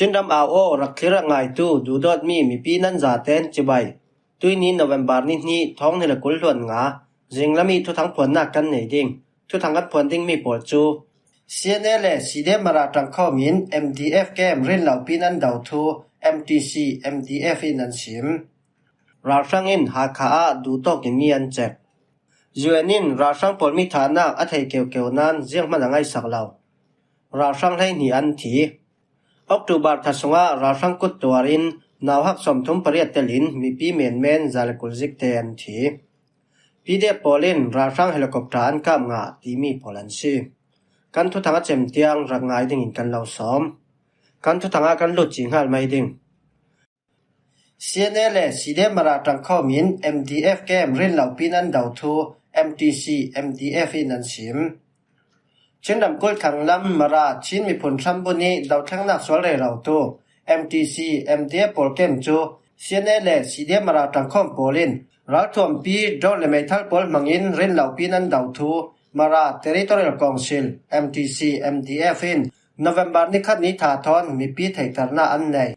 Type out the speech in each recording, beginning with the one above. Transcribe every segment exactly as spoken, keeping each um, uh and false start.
Chinram au aw rak thlir rak ngaitu duhdawtmi mipi nan zaten cibai. Tuini November ni hnih thawng hnih le kul hluan nga zinglam ih thuthang phuannak kan nei ding. Thuthang kan phuan dingmi pawl cu C N A le C D M Mara ṭangkhawm in M D F camp rinlopi nan do thu M T C M D F in an sim. Ralhrang in Hakha ah duhtawk in mi an cek. U N in ralhrang pawl mi thahnak a thei keukeu nain zianghman a ngaihsak lo. Ralhrang hleihnih an thi. October thla sungah ralhrang kut tuar in nauhak sawmthum pariat telin mipi menmen za le kul zikte an thi. P D F pawl in ralhrang helicopter an kap ngah timi pawl an si. Kan thuthang a cem tiang rak ngai dingin kan lo sawm. Kan thuthang ah kan lut ci nghal mai ding. C N A le C D M Mara ṭangkhawm in M D F camp rinlopi nan do thu M T C M D F in an sim. Chin ramkulh thlang lam Mara Chin miphun hrambun ih dothlengnak sual rerotu M T C M D F pawl camp cu C N A le C D M Mara ṭangkhawm pawl in ralthuampi drone le meithal pawl hmangin rinlopi nan do thu Mara Territorial Council M T C M D F in November ni khat ni tha thawn mipi theihternak an nei.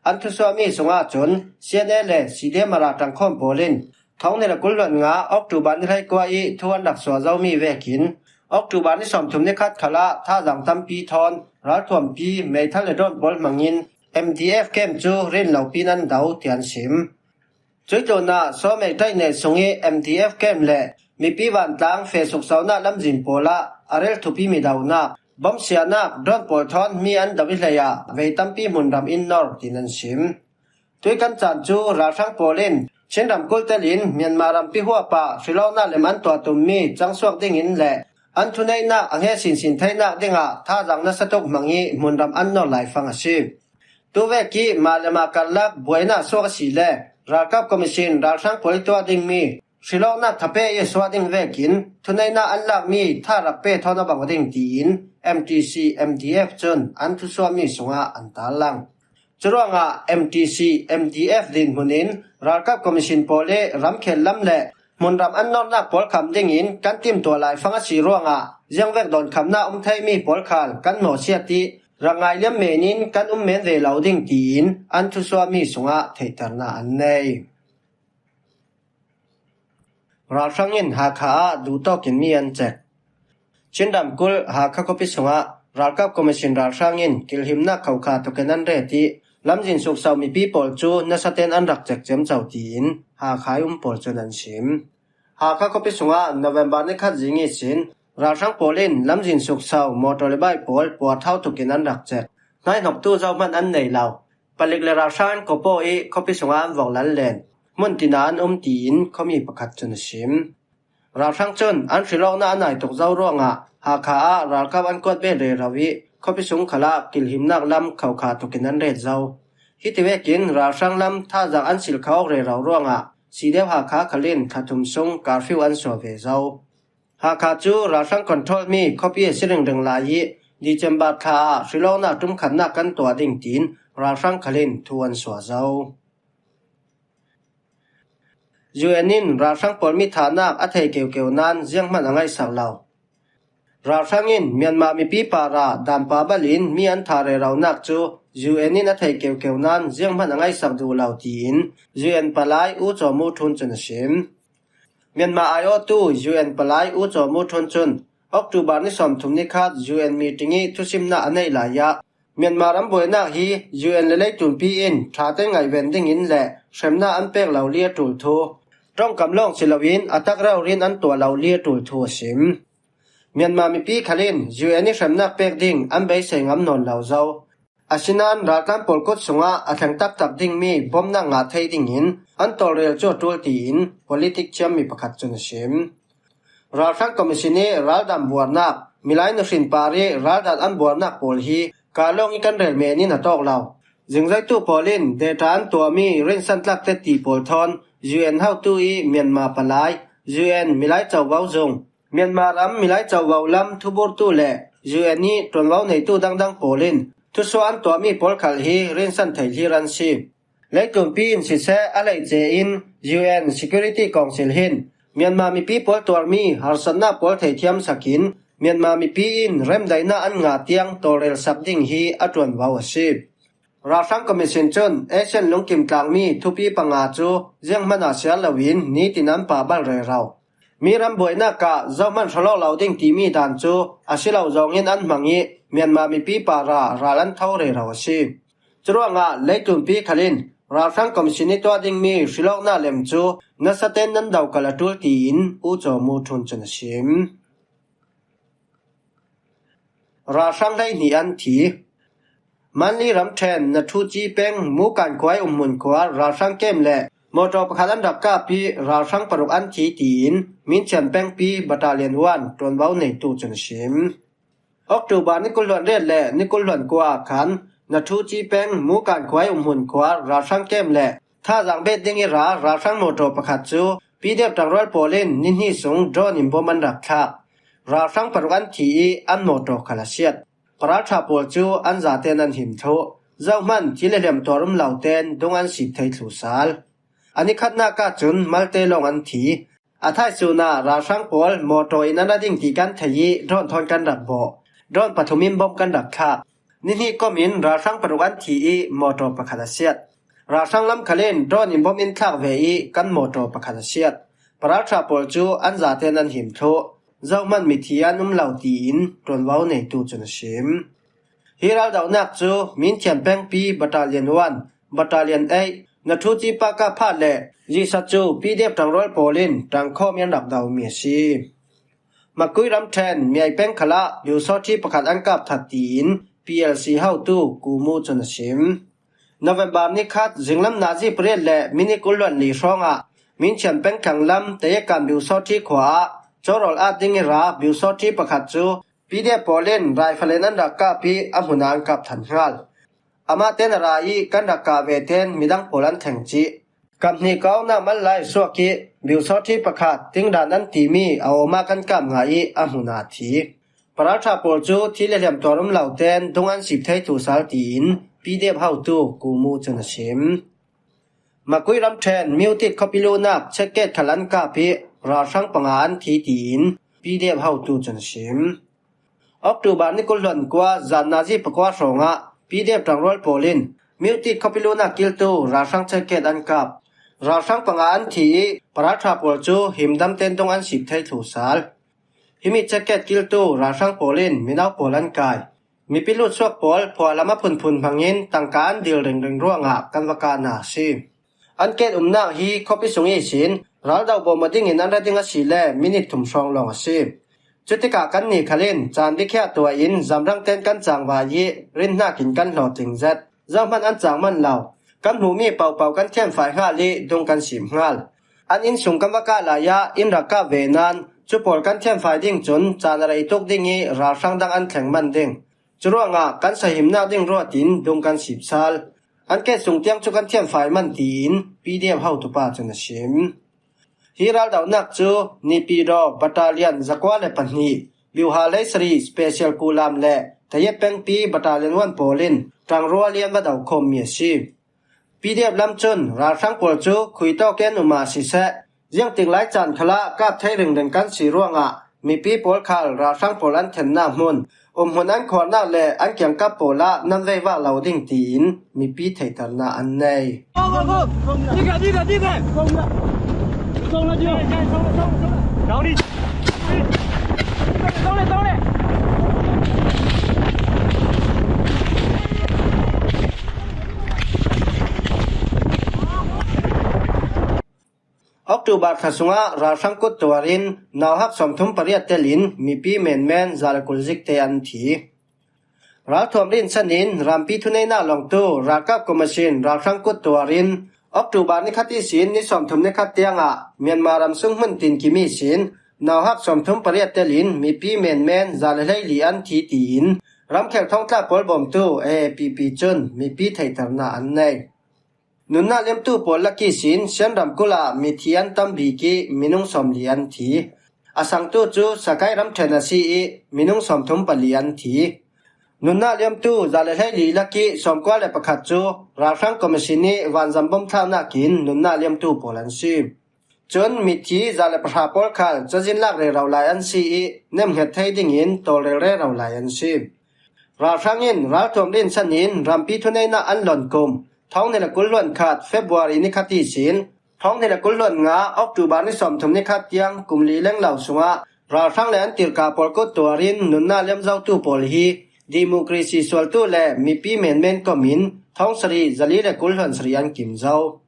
An thusuahmi sungah cun C N A le C D M Mara ṭangkhawm pawl in thawng hnih le kul hluan nga October ni hleikua ih thu an rak suah zomi vekin October ni sawmthum ni khat khalah thazaang tampi thawn ralthuampi meithal le drone pawl hmangin M D F camp cu rinlopi nan do tian sim. Cuih tlunah Sawmei taih neh sung ih M D F camp le mipi vantlang feh suksaunak lamzin pawl ah a rel thupi mi donak, bom sianak, drone pawl thawn mi an do ih hlei ah vei tampi hmunram in nor tiin an sim. Tuih kan caan cu ralhrang pawl in Chin ramkulh telin Myanmar rampi huap ah hrilawknak lem an tuah tummi cangsuak dingin le an thuneihnak a hnge sinsin theinak dingah thazaang nasa tuk hmang ih hmunram an nor laifang a si. Tuvek ih mah le mah karlak buainak suak a si le ralkap commission ralhrang pawl ih tuah dingmi hrilawknak thape ih a suah ding vekin thuneihnak an lakmi tha rak pe thawn a bang ding tiin M T C M D F cun an thusuahmi sungah an tarlang. Curuangah M T C M D F dinhmun in ralkap commission pawl ih ramkhel lam le hmunram an nornak pawl kham dingin kan timtuah laifang a si ruangah ziangvek dawnkhamnak um theimi pawl khal kan mawhsiat ih rak ngai liam men in kan um men ve lo ding tiin an thusuahmi sungah theihternak an nei. Ralhrang in Hakha ah duhtawk in mi an cek. Chin ramkulh Hakha khuapi sungah ralkap commission ralhrang in kilhimnak khokha tukin an ret ih lamzin suksau mipi pawl cu nasaten an rak cek ciamco tiin Hakha ih um pawl cun an sim. Hakha khuapi sungah November ni khat zing ihsin ralhrang pawl in lamzin suksau motor le bike pawl puarthau tukin an rak cek. Hnaihnoktu zohman an nei lo. Palik le ralhrang an kawpaw ih khuapi sungah an vok lal len. Hmun tina an um tiin khuami pakhat cun a sim. Ralhrang cun an hrilawknak a nai tuk zo ruangah Hakha ah ralkap an kuat bet rero ih khuapi sung khalah kilhimnak lam khokha tukin an ret zo. Hiti vekin ralhrang lam thazaang an silh kha awk rero ruangah C D F Hakha khal in thla thum sung curfew an suah ve zo. Hakha cu ralhrang control mi khuapi a si ringring lai ih December thla ah hrilawknak ṭumkhatnak kan tuah ding tiin ralhrang khal in thu an suah zo. U N in ralhrang pawl mi thahnak a thei keukeu nain zianghman a ngaihsak lo. Ralhrang in Myanmar mipi parah dampa bal in mi an thah reronak cu U N in a thei keukeu nain zianghman a ngaihsak duh lo tiin U N palai U Caw Mu Ṭhun cun a sim. Myanmar aiawhtu U N palai U Caw Mu Ṭhun cun October ni sawmthum ni khat U N meeting ih thusimnak a neih lai ah Myanmar ram buainak hi U N le leitlunpi in ṭha tein ngaihven dingin le hremnak an pek lo li a ṭul thu, ṭongkam lawng si loin a tak rori in an tuah lo li a ṭul thu a sim. Myanmar mipi khal in U N ih hremnak pek ding an beisei ngam nawn lo zo. Asinain ralkap pawl kut sungah a thleng taktak dingmi bomnak ngah thei dingin an tawlrel cu a ṭul tiin politik thiammi pakhat cun a sim. Ralhrang commission ih raldan buarnak, milai nuhrin par ih raldan an buarnak pawl hi kaa lawng ih kan rel men in a tawk lo. Zingzoitu pawl in data an tuahmi rinsan tlak tetti pawl thawn U N hotu ih Myanmar palai, U N milai covo zung, Myanmar ram milai covo lam thuburtu le U N ih ṭuanvo neitu dangdang pawl in thusuah an tuahmi pawl khal hi rinsan thei hlir an si. Leitlunpi in siseh a leice in U N Security Council hin Myanmar mipi pawl tuarmi harsatnak pawl theithiam sakin Myanmar mipi in remdaihnak an ngah tiang tawlrelsak ding hi a ṭuanvo a si. Ralhrang Commission cun Asian lungkim tlangmi thupi panga cu zianghman ah siar loin nitin an pah bal rero. Mi ram buainak ah zohman hrawlawk lo ding timi dan cu a si lo zongin an hmang ih Myanmar mipi parah ral an tho rero a si. Curuangah leitlunpi khal in ralhrang commission ih tuah dingmi hrilawknak lem cu nasa tein nan do kal a ṭul tiin U Caw Mu Ṭhun cun a sim. Ralhrang hleihnih an thi. Manli ramṭhen Nathuci peng Mukan khua ih umhmun khua ralhrang kem le motor pakhat an rak kap ih ralhrang paruk an thi tiin Minchian pengpi Battalion One ṭuanvo neitu cun a sim. October ni kul hluan riat le ni kul hluan kua ah khan Nathuci peng Mukan khua ih umhmun khua ralhrang kem le thazaang bet ding ih ra ralhrang motor pakhat cu P D F ṭangrual pawl in ni hnih sung drone in bom an rak thlak. Ralhrang paruk an thi ih an motor khal a siat. Paralṭha pawl cu an zatein an him thluh. Zohman thi le hliam tuar um lo tein dung an sip thei thlu sal. A ni khatnak ahcun malte lawng an thi. A thaisun ah ralhrang pawl motor in an ra ding ti kan thei ih drone thawn kan rak bawh. Drone pathum in bom kan rak thlak. Ni hnih kom in ralhrang paruk an thi ih motor pakhat a siat. Ralhrang lam khal in drone in bom in thlak ve ih kan motor pakhat a siat. Paralṭha pawl cu an zatein an him thluh. Zohman mithi an um lo tiin ṭuanvo neitu cun a sim. Hi raldohnak cu Minchian pengpi Battalion One, Battalion Eight, Nathuci paka phat le Zisa cu P D F ṭangrual pawl in ṭangkhawm in rak domi a si. Makui ramṭhen Miai peng khalah biusawṭhi pakhat an kap that tiin P L C hotu Kumu cun a sim. November ni khat zinglam nazi pariat le minit kul hluan li hrawngah Minchian peng thlanglam Tayakan biusawṭhi khua ah Cawrawl at ding ih ra biusawṭhi pakhat cu P D F pawl in rifle in an rak kap ih a hmun ah an kap than hngal. Amah tein a ra ih kan rak kah ve tein midang pawl an thleng cih. Kap hnih kawknak mal lai suak ih biusawṭhi pakhat tingdan an timi a awm ah kan kap ngah ih a hmun ah a thi. Paralṭha pawl cu thi le hliam tuar um lo tein dung an sip thei thlu sal tiin P D F hotu Kumu cun a sim. Makui ramṭhen Myotit khuapi luhnak checkgate khal an kap ih ralhrang panga an thi tiin P D F hotu cun a sim. October ni kul hluan kua zan nazi pakua hrawngah P D F ṭangrual pawl in Myotit khuapi luhnak kiltu ralhrang checkgate an kap. Ralhrang panga an thi ih paralṭha pawl cu himdam tein dung an sip thei thlu sal. Himi checkgate kiltu ralhrang pawl in mino pawl an kai. Mipi lutsuak pawl phuahlam a phunphun hmangin tangka an dil ringring ruangah kan va kahnak a si. An ket umnak hi khuapi sung ihsin raldo bawm aw dingin an ra ding a si le minit thum hrawng lawng a si. Cutikah kannih khal in caan bikhiah tuah in zamrang tein kan cangvai ih rinhnak in kan hlawhtling zet. Zohman an cang man lo. Kan hmuhmi pohpoh kan thianfai hngal ih dung kan sim hngal. An inn sung kan va kah lai ah in rak kah ve nain cu pawl kan thianfai ding cun caan a rei tuk ding ih ralhrang dang an thleng man ding. Curuangah kan sahimnak ding ruat in dung kan sip sal. An ket sung tiang cu kan thianfai man tiin P D F hotupa cun a sim. Hi raldohnak cu Naypyidaw Battalion zakua le pahnih, Biuha Leisari Special Kulam le Tayep Pengpi Battalion One pawl in ṭangrual ih an va dokhawmmi a si. P D F lam cun ralhrang pawl cu khui tawk in um ah siseh, ziangtik lai caan khalah kap thei ringring kan si ruangah mipi pawl khal ralhrang pawl an thennak hmun, umhmun an khuarnak le an kiangkap pawl ah nan veivak lo ding tiin mipi theihternak an nei. October thla sungah ralhrang kut tuar in nauhak sawmthum pariat telin mipi menmen zale kul zikte an thi. Ralthuam rinsan in rampi thuneihnak lawngtu ralkap commission ralhrang kut tuar in October ni khat ihsin ni sawmthum ni khat tiangah Myanmar ram sung hmun tinkim ihsin nauhak sawmthum pariat telin mipi menmen zale hleili an thi tiin ramkhel thawngtla pawl bawmtu A A P P cun mipi theihternak an nei. Nunnak liamtu pawl lak ihsin Shan ramkulh ah mithi an tam bik ih minung sawmli an thi. A sangtu cu Sakai ramṭhen a si ih minung sawmthum pali an thi. Nunnak liamtu zale hleili lak ih sawmkua le pakhat cu ralhrang commission ih vanzam bom thlaknak in nunnak liamtu pawl an si. Cun mithi zale pahra pawl khal cazin lak rero lai an si ih nemhnget thei dingin tawlrel rero lai an si. Ralhrang in ralthuam rinsan in rampi thuneihna an lawn kum thawng hnih le kul hluan khat February ni khat ihsin thawng hnih le kul hluan nga October ni sawmthum ni khat tiang kum li leng lo sungah ralhrang le an tirka pawl kut tuarin nunna liamzotu pawl hi democracy sualtu le mipi menmen komin thawng sarih zali le kul hluan sarih an kim zo.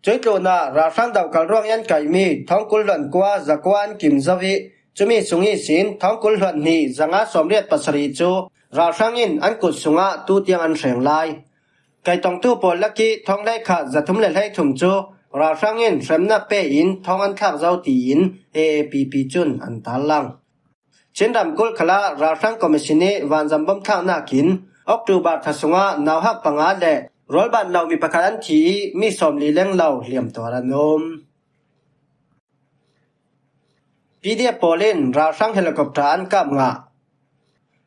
Cuih tlunah ralhrang dokal ruang i an kaihmi thawng kul hluan kua zakua an kim zo ih cumi sung ihsin thawng kul hluan hnih zanga sawmriat pasarih cu ralhrang in an kut sungah tutiang an hreng lai. Kaitongtu pawl lakih thawng hleikhat zathum le hleithum cu ralhrang in hremnak pe in thawng an thlak zo tiin A A P P cun an tarlang. Chin ramkulh khalah ralhrang commission ih vanzam bom thlaknak in October thla sungah nauhak panga le rualban lo mi pakhat an thi ih mi sawmli leng lo hliamtuar an um. P D F pawl in ralhrang helicopter an kap ngah.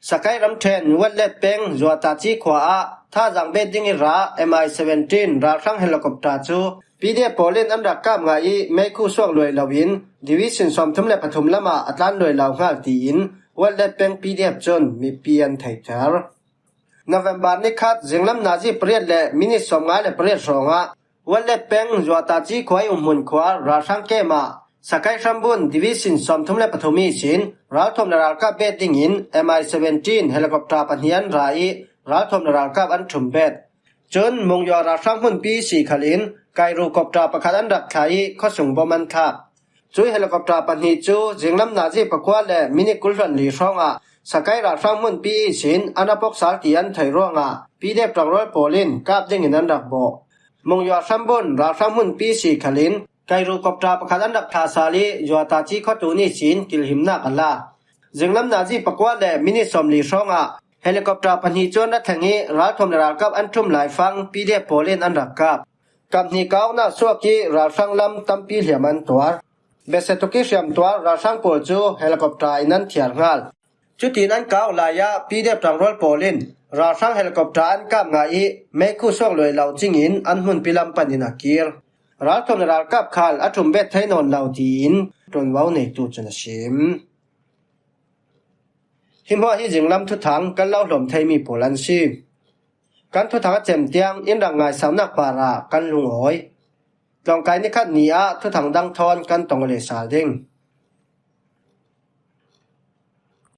Sakai ramṭhen Watlet peng Zuataci khua ah thazaang bet ding ih ra M I seventeen ralhrang helicopter cu P D F pawl in an rak kap ngah ih meikhu suak luai loin division sawmthum le pathum lamah a tlan luai lo hngal tiin Watlet peng P D F cun mipi an theihter. November ni khat zinglam nazi pariat le minit sawmnga le pariat hrawngah Watlet peng Zuataci khua ih umhmun khua ralhrang kem ah Sakai hrambun division sawmthum le pathum ihsin ralthuam le ralkap bet dingin M I seventeen helicopter pahnih an ra ih ralthuam le ralkap an ṭhum bet. Cun Mungyaw ralhrang hmunpi ihsi khalin Kairu copter pakhat an rak thlah ih khuasung bom an thlak. Cuih helicopter pahnih cu zinglam nazi pakua le minit kul hluan li hrawngah Sakai ralhrang hmunpi ihsin an a pok sal ti an theih ruangah P D F ṭangrual pawl in kap dingin an rak bawh. Mungyaw hrambun ralhrang hmunpi ihsi khalin Kairu copter pakhat an rak thlah sal ih Zuataci khuatu ihsin kilhimnak a la. Zinglam nazi pakua le minit sawmli hrawngah helicopter pahnih cu an ra thleng ih ralthuam le ralkap an ṭhum laifang P D F pawl in an rak kap. Kap hnih kau awknak suak ih ralhrang lam tampi hliam an tuar. Besetuki hriamtuar ralhrang pawl cu helicopter in an thiar hngal. Cutin an kau lai ah P D F ṭangrual pawl in ralhrang helicopter an kap ngah ih meikhu suak luai lo cingin an hmunpi lam panin a kir. Ralthuam le ralkap khal a ṭhum bet thei nawn lo tiin ṭuanvo neitu cun a sim. Hi hmuah hi zinglam thuthang kan lo hlawm theimi pawl an si. Kan thuthang a cem tiang in rak ngaisaunak parah kan lungawi. Tlawngkai ni khat ni ah thuthang dang thawn kan tong aw le sal ding.